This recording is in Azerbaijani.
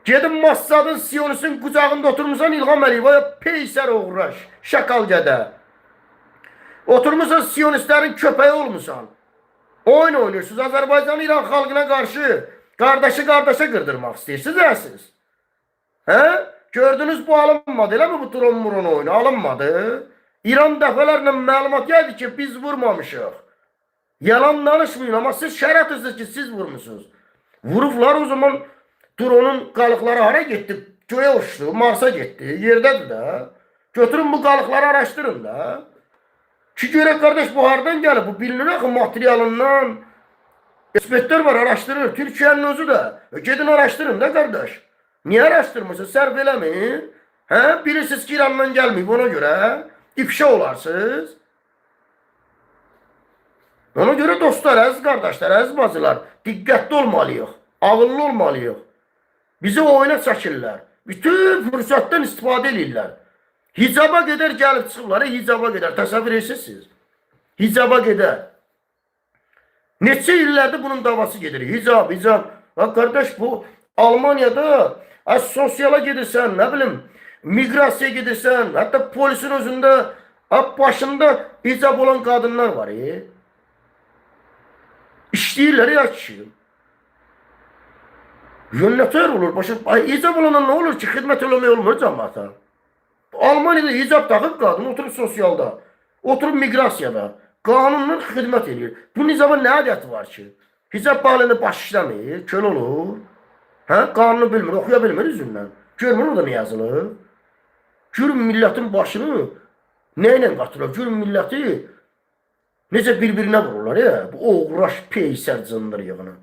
Gedin Mossadın Siyonistin qucağında oturmusan İlham Əliyev, ay peysər oğraş, şakal gədə. Oturmusan Siyonistlərin köpəyi olmusan. Oyun oynayırsınız Azərbaycan İran xalqına qarşı. Qardaşı qardaşa qırdırmaq istəyirsiniz hə siz? Hə? Gördünüz bu alınmadı, elə mi bu dron muron oyunu alınmadı? İran dəfələrlə məlumat gəldi ki biz vurmamışıq. Yalan danışmayın ama siz şər atırsınız ki siz vurmuşsunuz. Vurublar o zaman dronun qalıqları hara getdi? Göyə uçdu, Marsa getdi, yerdədir də. Götürün bu qalıqları araşdırın da. Ki görək qardaş bu hardan gəlib? Bu bilinir axı materialından. Ekspertlər var araşdırır. Türkiyənin özü də. Gedin araşdırın da qardaş. Niyə araşdırmırsınız? Sərf eləmir. Hə? Bilirsiniz ki İrandan gəlməyib ona görə. İfşa olarsınız. Ona görə dostlar, əziz qardaşlar, əziz bacılar, diqqətli olmalıyıq. Ağıllı olmalıyıq. Bizi oyuna çəkirlər. Bütün fürsətdən istifadə eləyirlər. Hicaba qədər gəlib çıxıblar, hicaba qədər. Təsəvvür edirsiniz siz. Hicaba qədər. Neçə illərdir bunun davası gedir. Hicab, hicab. Ha qardaş bu Almaniyada ha, sosiala gedirsən, nə bilim, miqrasiyaya gedirsən, hətta polisin özündə ha, başında hicab olan qadınlar var. E. İşləyirlər ya kişi. Yönətər olur. Başı, ay, hicab olana nə olur ki? Xidmət eləmək olmur cəmaata. Almaniyada hicab taxıb qadın oturub sosialda, oturub miqrasiyada, qanunla xidmət eləyir. Bu nizama nə adəti var ki? Hicab bağlayanda baş işləmir, köl olur. Hə? Qanunu bilmir, oxuya bilmir üzündən. Görmür orada nə yazılır. Görün millətin başını nə ilə qatırlar? Görün milləti necə bir-birinə vururlar ya. Bu oğraş peysər cındır yığını.